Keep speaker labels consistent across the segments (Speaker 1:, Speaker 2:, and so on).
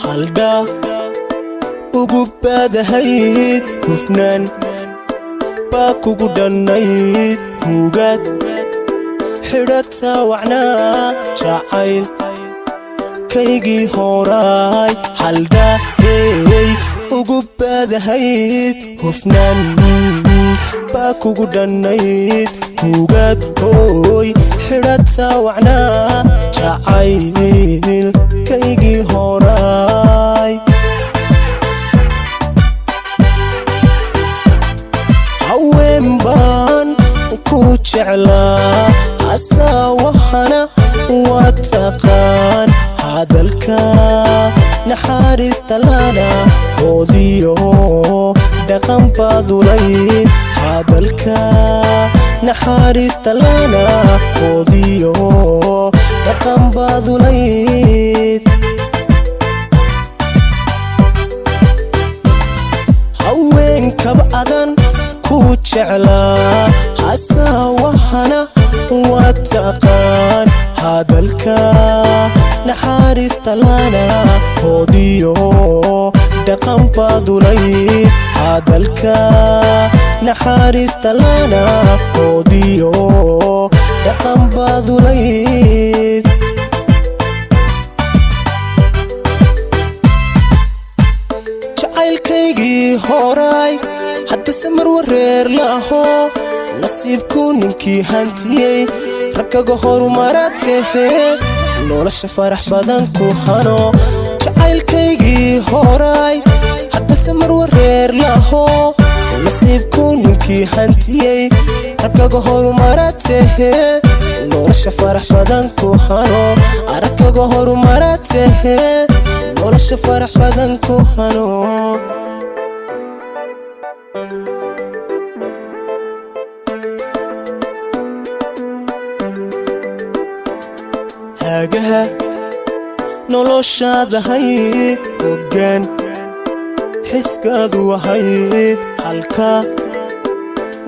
Speaker 1: Haldhaa ugu baadahayd, hufnaan baa kugu dhannayd, hugaad xidhataa wacnaa, jacayl kaygii horaay. Haldhaa hey ugu baadahayd, hufnaan baa kugu dhannayd, hugaad hooy xidhataa wacnaa, jacayl kaygii horaay. Haween baan ku jeclaa, hasaawahana waa taqaan, hadalka naxariista lana hoodiyo dhaqan baadulayd, hadalka naxariista lana hoodiyo dhaqan baadulayd. Haweenkaba adan ku jeclaa, hasaawahana waa taqaan, hadalka naxariista lana hoodiyo dhaqan baadulayd, hadalka naxariista lana hoodiyo dhaqan baadulayd. Jacaylkaygii horaay, haddase mar wareer laho, nasiibku ninkii hantiyey, raggaga horumara tahee, nolosha farax badan ku hano. Jacaylkaygii horaay, haddase mar wareer laho, nasiibku ninkii hantiyey, raggaga horumara tahee, nolosha farax badan ku hano, araggaga horumara tahee, nolosha farax badan ku hano. Haagaha noloshaadahayd, hoggaan xiskaadu ahayd, halka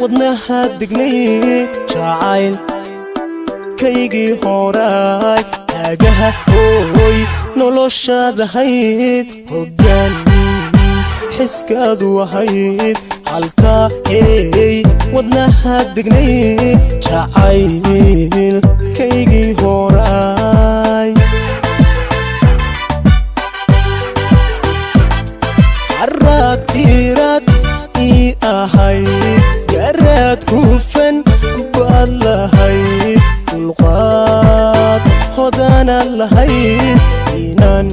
Speaker 1: wadnaha degnayd, jacayl kaygii horaay. Haagaha hooy noloshaadahayd, hoggaan xiskaadu ahayd, halka hey wadnaha degnayd, jacayl kaygii horaay. Haraad tiiraad ii ahayd, garaad hufan baad lahayd, dulqaad hodanaad lahayd, inaan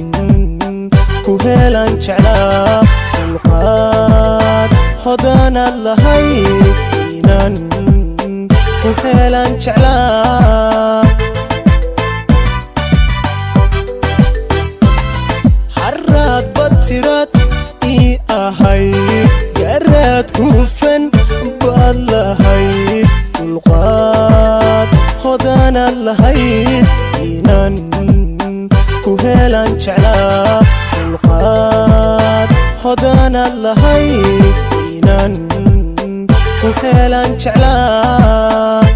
Speaker 1: ku helaan jeclaa, dulqaad hodanaad lahayd, inaan ku helaan jeclaa. Haraad badtiraad ii ahayd, garaad hufan baad lahayd, dulqaad hodanaad lahayd, inaan ku helaan jeclaa, dulqaad hodanaad lahayd, inaan ku helaan jeclaa.